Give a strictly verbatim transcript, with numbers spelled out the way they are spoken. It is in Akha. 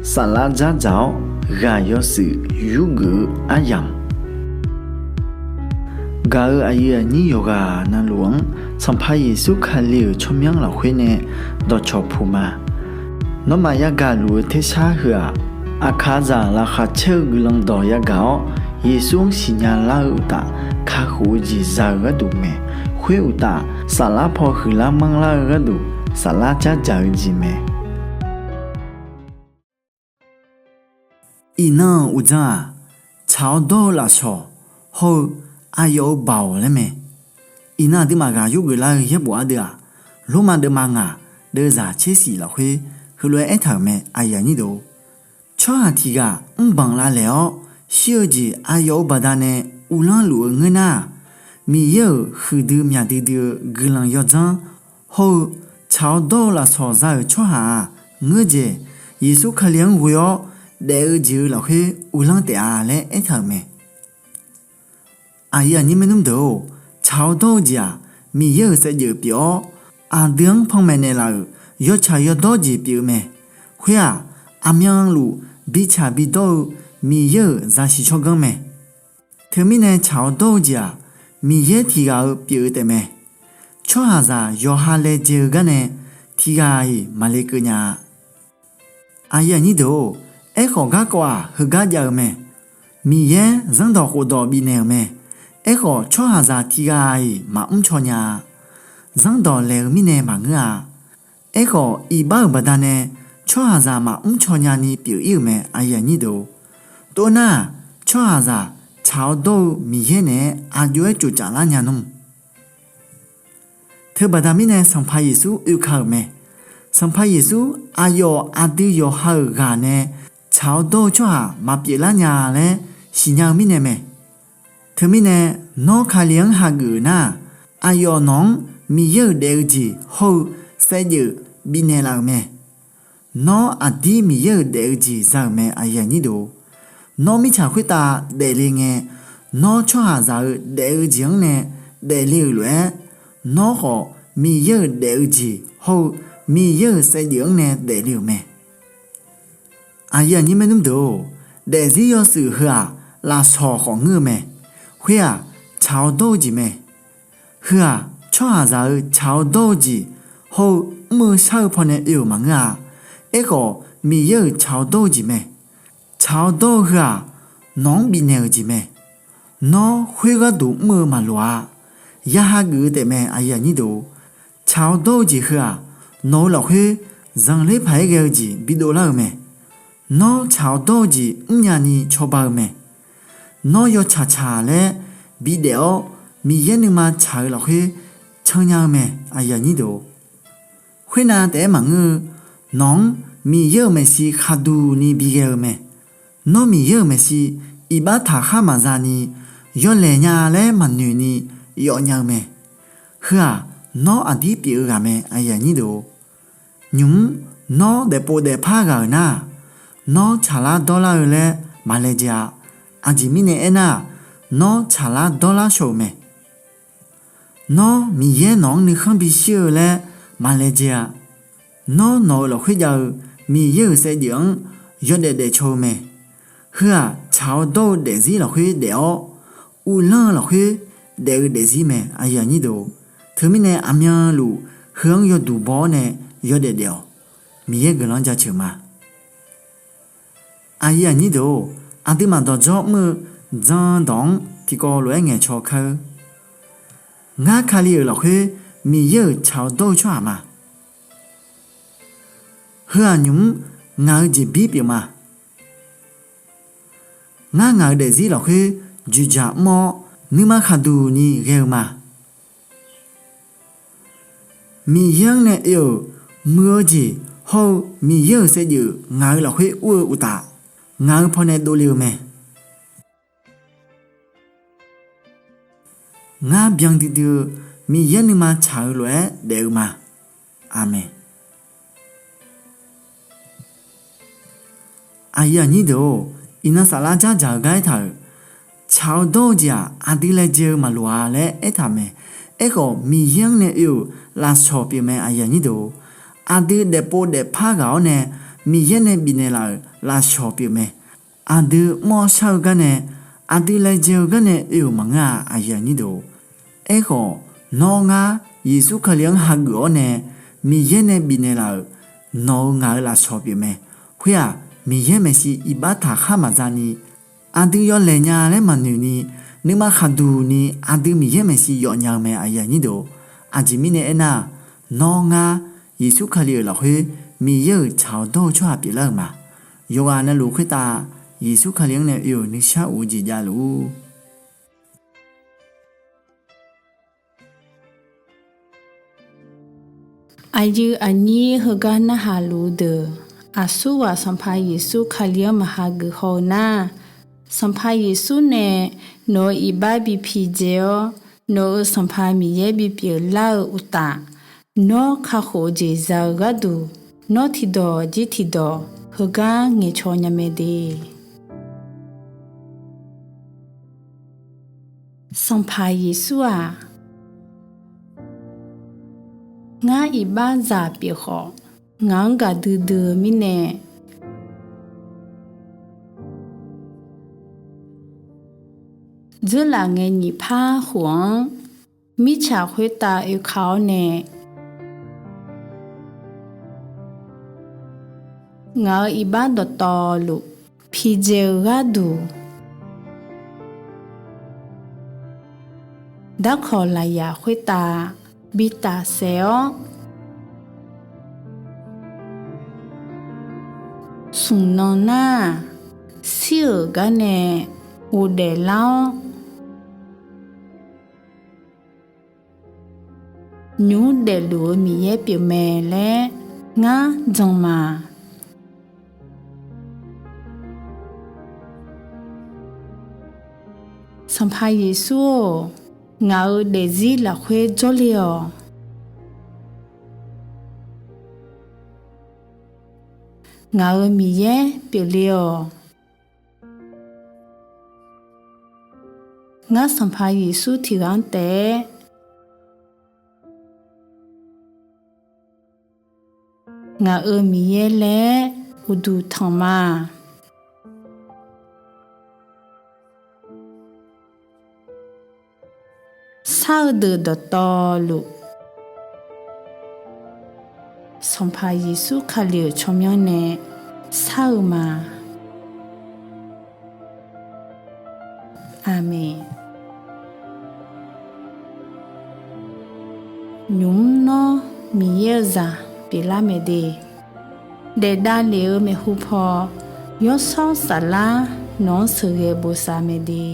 Saflar dzardzaq-awr ghaq yawshuif yurgeuf-eu aryamq, gaq-euq aqyuif aqnyir yawqghaq navluf-anr Sanqpaq Yeqsur Kali-euq tsawrmyanr lafkhoer nae dawqcawq puq ma. Nawmaf yagaq luf-eu tersar heu-aq, aqkaqzaq laqkhaq caer-eu guiqlanq dawq yagaq-awr, Yeqsur-anr siqnya lar-eu uqtaf, kakhof-eu jeq za-eu gharduq mae. Khoer uqtaf, saflar paw huiqlar manrlar-eu gharduq, saflar dzardzaq-eu jeq mae. Iqnan-euq uqdzan-aq, tsaq-awr dawr-eu lafsawq hawr-eu aqyawf-euq baoq laer mae. Iqnan aqduimaf ghaq yurgeuf lar-eu yaerbof ardeuv-aq, Lormav deuvma ngaq deuvzaq tser shif lafkhoer heulof-aer aertaq-euq mae, Tsawrhaq tiq ghaq mrbanq lavlaeq-awr, shir-eu jeq aqyawf-euq baqdanae uvlanr luf-eu ngeur nar-aq, Miqyaer-euq huiqdui myaq duidui-eu guiqlanq yawdzanr hawr-eu tsaq-awr dawr-eu lafsawq za-euq tsawrhaq-aq, ngeurdzaeq Yeqsur Kali-anr ghoe-awr daef-eu jeq-euq lafkhoer uvlanr taef-a laer aertaq-euq mae. Aqyuif aqnyir maernmr deuq-or, tsaq-awr dawr-eu jeq-aq, Miqyaer-euq saevdzeuf pyeuf-awr, aqdui-anr panmaeq naeqlaf-euq yawtsaq yawdawr jeq pyeuf-eu mae. Khoer-aq, aqmyanluf bitsaq bidawr-eu Miqyaer-euq zaqsiq tsawrganr mae. Teumirnae tsaq-awr dawr-eu jeq-aq, Miqyaer tiq ghaq-eu pyeuf-eu taefmae. Tsawrhaqzaq yawqha laejae-eu garnae tiq ghaq-iq maqle keuv nya-a. Aerkhawf garkawv-aq heugar jav-eu mae. Miqyaer zanrdawq khofdawq bifnaeq-euq mae. Aerkhawf tsawrhaqzaq tiq ghaq-iq maqmr caw nya-a. Zanrdawq laeq-eu mirnae maqngeur-a. Aerkhawf iqbax-euq baqdanae tsawrhaqzaq maqmr caw nyani pyeuf-ir-euq mae. Tov nar-aq, tsawrhaqzaq tsaq-awr dawr-eu Miqyaer naeq-aer aqjox-aer tsoftsaf lar nya nmr. Teubaqda mirnae Sanqpaq Yeqsur oeka-euq mae. Sanqpaq Yeqsur aqyawf aqdui yawqha-euq ghaq nae tsaq-awr dawr-eu tsawrhaq maqpyeuf lar nya laer siqnya-eu mirnae mae. Teumirnae nawr Kali-anr hageuf-euq nar-aq, aqyawf nawq-anr Miqyaer-euq daef-eu jeq hawr-eu saevdzeuf bifnaeq laf-euq mae. Nawr aqdir Miqyaer-euq daef-eu jeq za-euq mae. Nawr mirtsaq khoertav daefle ngae, nawr tsawrhaqzaq-eu daef-eu jeq-anr nae daefle-euq lof-aer, nawr khawf Miqyaer-euq daef-eu jeq hawr-eu Miqyaer-euq saevdzeuf-anr nae daefle-euq mae. Aqyuif aqnyir maernmr deuq-or, daefzir yawshuif heu-aq, lafsawq khawf ngeur-eu mae. Khoer-aq, tsaq-awr dawr-eu jeq mae. Heu-aq, tsawrhaqzaq-eu tsaq-awr dawr-eu jeq hawr-eu mr-eu shar-eu pawnae oe-euq maqngeur-a. Aerkhawf, Miqyaer-euq tsaq-awr dawr-eu jeq mae. Tsaq-awr dawr-eu heu-aq, nawq-anr bifnaeq-euq jeq mae. Nawr khoergharduq mr-eu maqloq-a. Ya hageuf-eu taefmae. Tsaq-awr dawr-eu jeq heu-aq, nawq-eu lafkhoer zanqler paq-aer ghae-eu jeq bidov lar-eu mae. Nawr tsaq-awr dawr-eu jeq mrnya ni cawba-eu mae. Nawr yawtsaq tsaq laer bidaef-awr, Miqyaer nuima tsaq-eu lafkhoer cannya-eu mae. Khoernav taef-aer maqngeur-eu, nawq-anr Miqyaer-euq maeqshi khaqduq ni bighae-eu mae. Nawr Miqyaer-euq maeqshi iqbax taqkhar maqza ni yawlaeq nya laer maqnoeq ni yawfnya-eu mae. Heu-aq, nawr aqdir pyeuf-eu ghaq mae. Nymq-mr nawr daefpov daefpar ghaq-euq nar-aq, nawr tsaqlar dawrlar-eu laer maqlaejae-a. Aqjeq mirnae aernar-aq, nawr tsaqlar dawrlar shaw-euq mae. Nawr Miqyaer nawq-anr nuikhanr bishir-eu laer maqlaejae-a. Nawr nawq-eu lafkhoer jav-eu Miqyaer-euq saevdzeuf-anr yawdaef daefcaw-eu mae. Heu-aq, tsaq-awr dawr-eu daefzir lafkhoer daef-awr, uvlanr-eu lafkhoer daef-eu daefzir mae. Teumirnae aqmyanluf heu-anr yawduq baw-awr nae yawdaef daef-awq. Miqyaer guiqlanq-anr jaceuq ma. Aqyuif aqnyir deuq-or, aqduimaf dawqdzawr mr-eu jan dawq-anr tiqkawv lof-aer ngaeqcaw kar-eur. Ngar Kali-euq lafkhoer Miqyaer-euq tsaq-awr dawr-eu tsawrhaq ma. Heu-aq nymq-mr ngaq-eu jeqbir pyeufma. Ngar ngaq-eu daefzir lafkhoer dzoeqdzaq mr-awr nuima khaqduq ni ghae-eu ma. Miqyaer-anr nae oe-euq muiq-eu jeq hawr-eu Miqyaer-euq saevdzeuf ngaq-eu lafkhoer ur-eu uqtaf, ngaq-eu pawnae dovle-eu mae. Ngar byandui dui-eu Miqyaer nuima tsaq-eu lof-aer daef-eu ma. Aqmeq. Aqyuif aqnyir deuq-or, iqnan saflar dzardzaq-eu gar aertaq-euq, tsaq-awr dawr-eu jeq-aq aqdui laejae-eu maqloq-a laer aertaq mae. Aerkhawf Miqyaer-anr nae oe-euq lafsawq pyeufmae. Aqdui daefpov daefpar ghaq-awr nae Miqyaer nae bifnaeq laf-euq lafshawq pyeuf mae. Aqdui mr-awr shar-eu gar nae, aqdui laejae-eu gar nae oe-euq maqngeur-a. Aerkhawf, nawr ngar Yeqsur Kali-anr hageuf-awr nae Miqyaer nae bifnaeq laf-euq nawq-eu ngaq-eu lafshawq pyeuf mae. Khoer-aq, Miqyaer maeqshi iqbax taqkhar maqza ni, aqdui yawlaeq nya laer maqnoeq ni, nuima khaqduq ni aqdui Miqyaer maeqshi yawf nya-eu mae. Aqjeq mirnae aernar-aq, nawr ngar Yeqsur Kali-euq lafkhoer Miqyaer-euq tsaq-awr dawr-eu tsawrhaq pyeuflar-euq ma. Yawqghaq navluf khoertav Yeqsur Kali-anr nae oe-euq nuishar of-eu jeq javluf-ur. Aqyuif aqnyir heugar narhaq luf-eu deuq, aqsurghaq Sanqpaq Yeqsur Kali-anr maqhageuf haw-eu nar, Sanqpaq Yeqsur nae nawq-euq iqbax bi pidzae-awr, nawq-euq Sanqpaq Miqyaer bipyeuf lar-eu uqtaf, nawr kakhof-eu jeq za-eu gharduq, nawr tiqdawq jir tiqdawq heugar ngaeqcaw nya mae de. Sanqpaq Yeqsur-aq, ngar iqbaxzaq pyeuf khawf, ngaq-anr gaqdui dui-eu mirnae, dzeurlaf ngae nyiq par khof-anr mirtsaq khoertav oeka-awr nae, ngaq-euq iqbax dawqtawvluf pidzae-eu gharduq, darkawq lafyaq khoertav bi tafsaef-awr, smq nan nar-aq, shir-euq gar nae ghofdaef lar-awr, nymq mr daefluf-eu Miqyaer pyeufmae laer ngar jan ma. Sanqpaq Yeqsur-or, ngaq-euq daefzir lafkhoer jawrle-awq. Ngaq-euq Miqyaer pyeufle-awq. Ngar Sanqpaq Yeqsur tiqghaq-anr taef-aer ngaq-euq Miqyaer laer uqduq tanq ma. Shar-eu deuq dawqtawvluf, Sanqpaq Yeqsur Kali-euq tsawrmyanr nae shar-eu ma. Aqmeq. Nymq mr nawr Miqyaer-eu zaq pyeuflar mae de. Daef davlef-eu maeqhu paw, Yawshawr Saflar nawq-anr sheuqghae bosav mae de.